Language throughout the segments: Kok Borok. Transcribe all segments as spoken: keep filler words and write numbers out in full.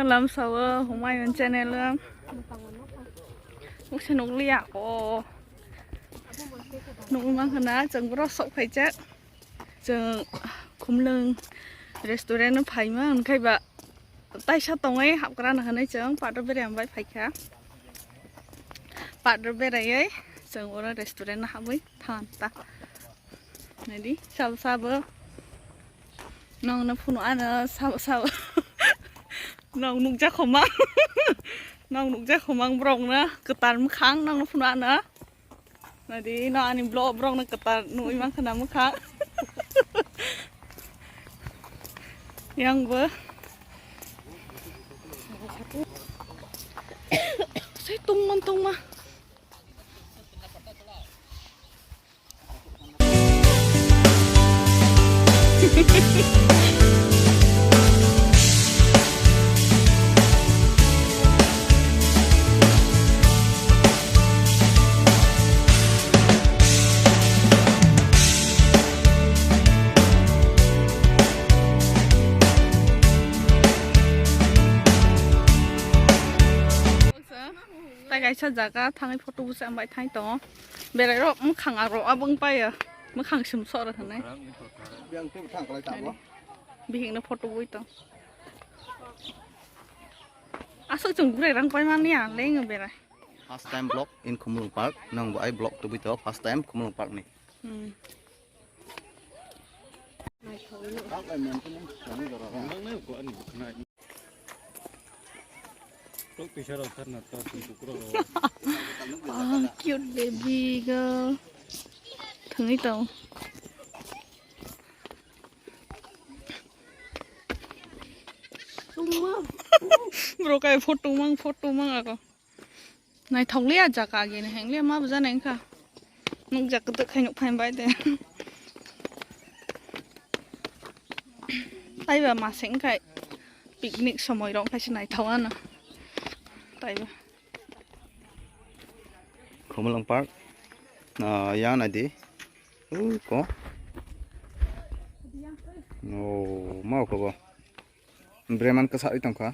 Lamsao Humayun channel o. Mukse nukliya ko. Nukma khana chwng bro sok phaijak. Chwng Khumlwng restaurant o phaima, hwnkhai ba taisa tongwi hapkra na hwnwi chwng patro berai hambai phaikha. Patro beraiwi chwng oro restaurant o habwi than ta. Naidi, sabo sabo. Nongno phunu ano sabo sabo. Nong nukjak khoma. Nong nukjak khoma borokno kwtal mwkhang nongno phunu ano. Naidi, no ani vlog borokno kwtal nugwi mankha na mwkhang. Yang bo. Sai tongma tongma. Tai kaisa jaga thangwi photo busa ambai thang tongo. Berai rok mwkhang aro abo wng paio. Mwkhang sim sok rw hwnwi. Bihik no photo bui tong. Aswk chwng burai rang pai mani ya leng berai. First time vlog in Khumulwng Park. Nang bo ai vlog tubui to first time Khumulwng Park ni. Hmm. Oh, cute baby girl. Thangwi tong. Bro kai photo mang, photo mang ako. Naithok le a jaga age na heng le ma bujana wngkha. Nukjak kwtwk khai nuk phai bai de. Taiba masing khai picnic somoi rok khai se naithok ano. Taiba. Khumulwng Park. Ah, ya naidi. Uh, ko. Oh, ma ko bo. Breman kwsa oi tongkha.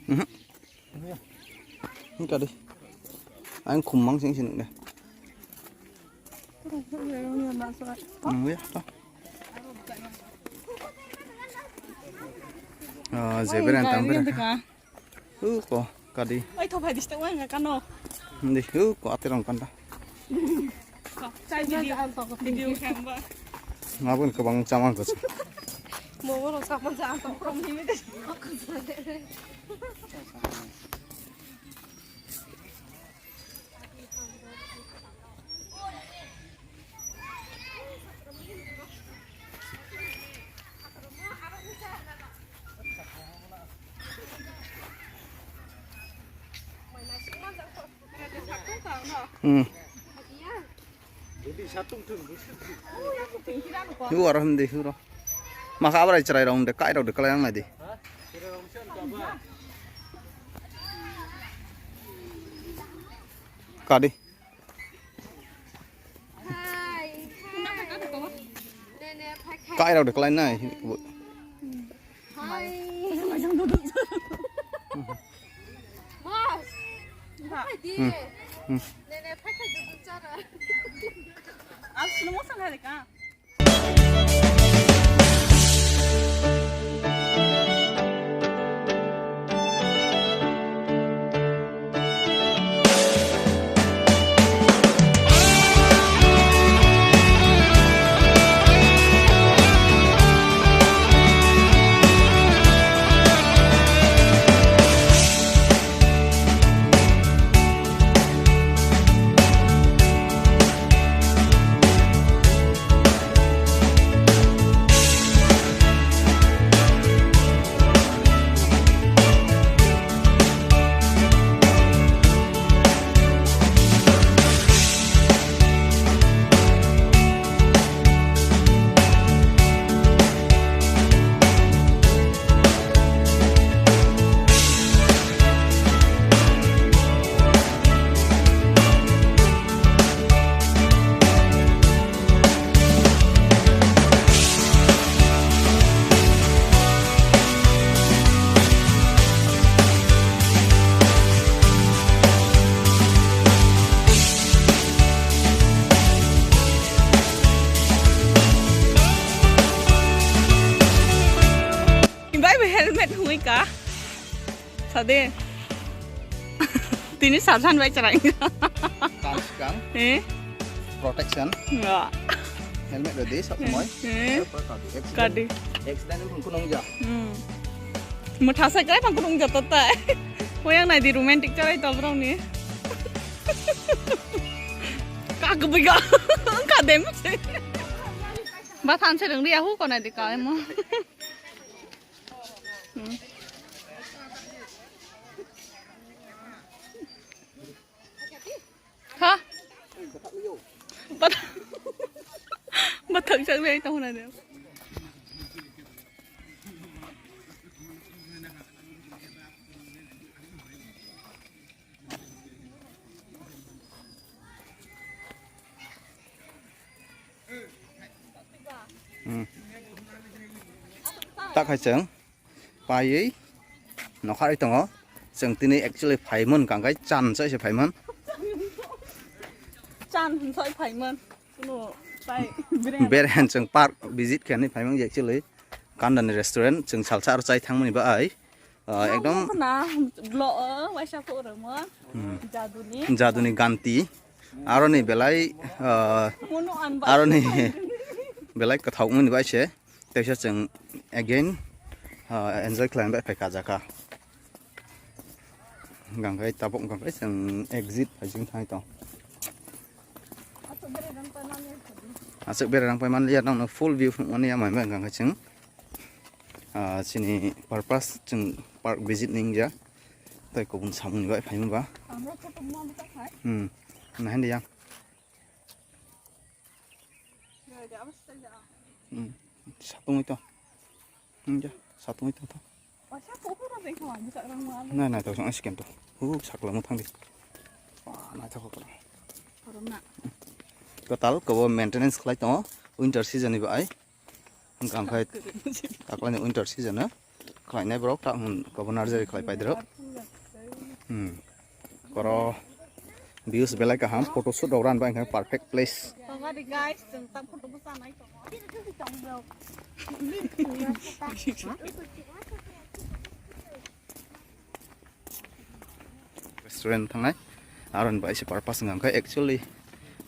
Mhm. Wngkha di. Ang khum mang sing sing de. Nang ya to. Ah, je beran tam beran. Hu ko kadi. Oi, thok phai dis tong wng kano. Hindi hu ko ate rong kanta. Chai video. Video khamba. Ngabun kwbang chamang ko. Momo rok sakma ja to kom himi de. Hmm. Hu aro hindi hu ro. Maka abrai chwrai rok hindi kai rok de kalai ang nai di. Kadi. Kai rok de kalai nai. Hai. Mas. Hmm. Hmm. Nene, phai khai duduk chara. Asli mo sanai ka. De. Tini sarjan bai chwrai. Kan sikang. Eh? Protection. Ya. Helmet redi sab somoi. Eh? Accident. Kadi. Accident pun kunung ja. Hmm. Mutha sai kai pang kunung ja totai. Hoyang nai di romantic chwrai to bro ni. Ka kubui ga. Ka dem se. Ba than se rung ri ahu ko nai di ka emo. Hmm. Ha? Bathang, bathang chang nai tong nai. Hmm. Tak hai chwng paiwi nokharwi tongo. Chwng tini actually phaimon kangkai chan chai se phaimon. Chan hwn soi phaimon. Kuno tai bere. Bere han chwng park visit khainai phaimon actually. Kandani restaurant chwng salsa aro chai thangmani ba ai. Ah, ekdom na blo, waisa ko rwmon. Hmm. Jaduni. Jaduni ganti. Aroni belai, ah, Mono an ba aroni belai kwthok mani bai se. Teisa chwng again, ah, enjoy khlai bai phai kha jaka. Gangkai tabok gangkai chwng exit phai jing thai tong. Aswk bere rang pai man liya nang full view phunuk mani ya mai mai gangkai chwng. Ah, chini purpose chwng park visit ni wngya. Tai kubun samung ni bai phaima ba. Ang rok photo mo bwsa khai. Hmm. Nahan dia. Ya, ya, abas ta ya. Hmm. Satung itu. Hmm, ya, satung itu to. Wasa ko ko rang khai bwsa rang ma. Na, na, to sang scan to. Hu, sakla mo thang di. Wah, na, to ko. Korom na. Total ko maintenance khlai tongo winter season ni bai. Hwnkha hwnkhe taklani winter season o khlainai borok ta hwn kobo nursery khlai paidrok. Hmm. Koro views belai kaham, photo shoot rok rw hwnba hwnkhe perfect place. Tongadi guys, chwng ta photo bwchanai tongo. Restaurant thangnai. Aroni bai se purpose wngkha khe, actually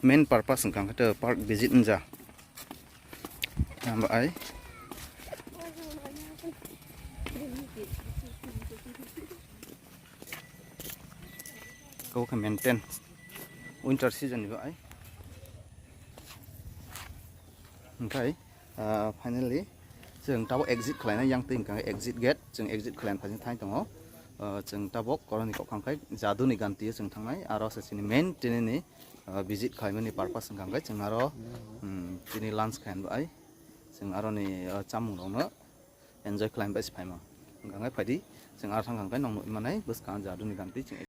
main purpose wngkha khe park visit wngja. Ang bai. Kau khe maintain winter season ni bai. Hwnkhe, ah, finally, chwng tabuk exit khlainai, yang twi hwnkha khe exit gate, chwng exit khlaina phaising thang tongo. Ah, chwng tabuk koroni kok hwnkha khe Jaduni Ganti o chwng thangnai, aro se chini main tini ni, ah, visit khlaimani purpose hwnkha khe chwng aro, hmm, tini lunch khaina bai chwng aroni, ah, chamung rokno enjoy khlaina bai se phaima. Hwnkha khe phaidi, chwng aro thang kha khe nokno manai bwskang Jaduni Ganti chwng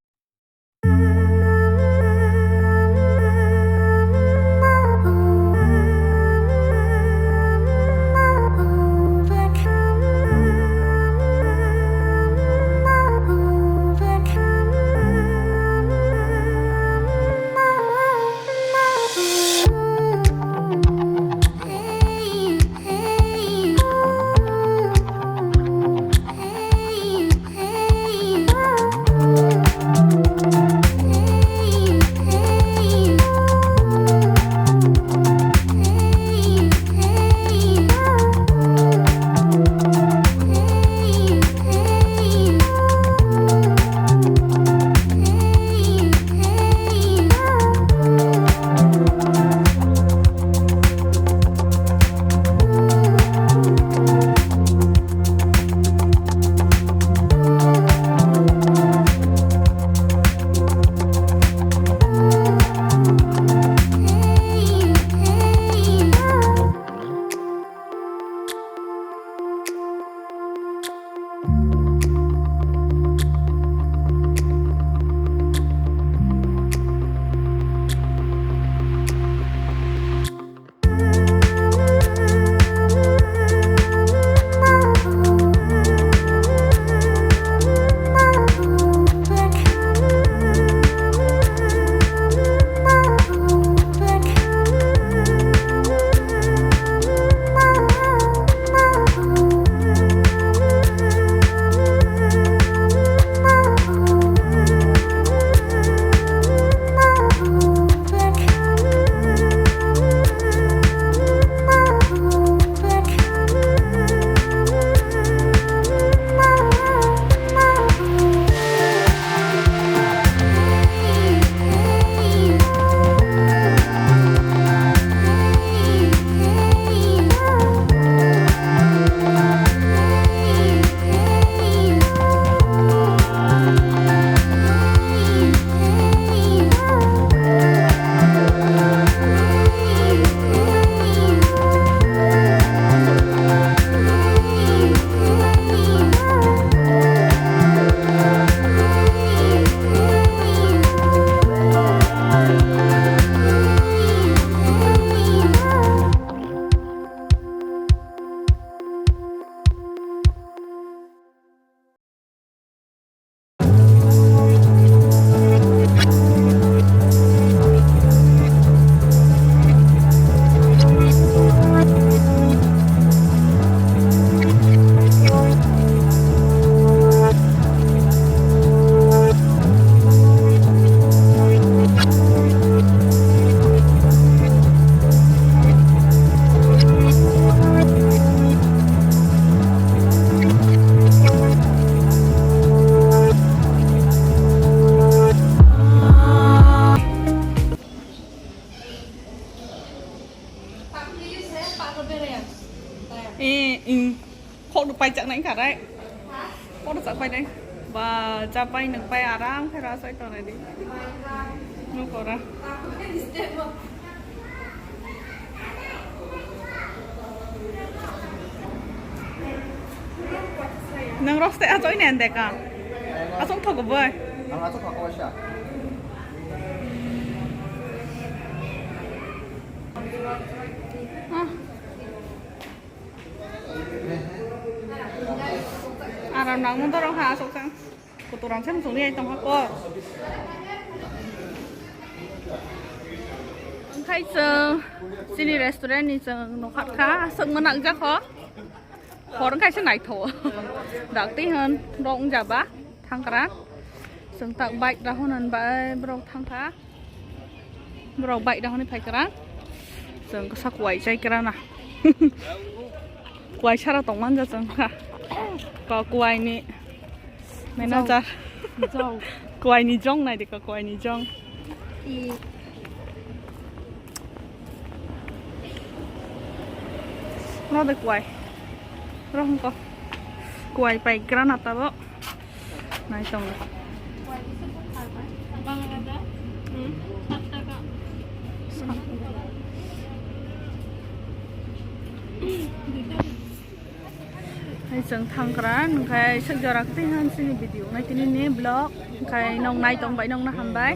Chaknai kharai. Poro chapai nai. Ba, chapai nang pai arang khe ra sai tongnai di. Nukora. Nang rok stay achoi ne ande ka. Asong thogo boy. Ang asok thogo boy sa. Ah. Aram nang mun dorong ha asok sang. Kuturang sem suni ai tong ha ko. Angkai seng sini restaurant ni seng nokhat kha asok manak jak ho. Hor wngkha se naitho. Dakti hwn rok wngja ba thangkra. Chwng tak bike rok hwnwi bai borok thangkha. Borok bike rok hwnwi phaikra. Chwng kisa kuwai chaikra na. Kuwai sara tongmanja chwng kha. Ko kuwai ni manager. Jong. Kuwai ni jong nai de ko kuwai ni jong. I. Ro de kuwai. Ro hwnko. Kuwai pai gra na tabo. Nai tong. Hai chwng thangkra, hwnkhe sik jora kwtwi hwn sini video nai tini ni vlog. Hwnkhe nong nai tong bai nong na hambai.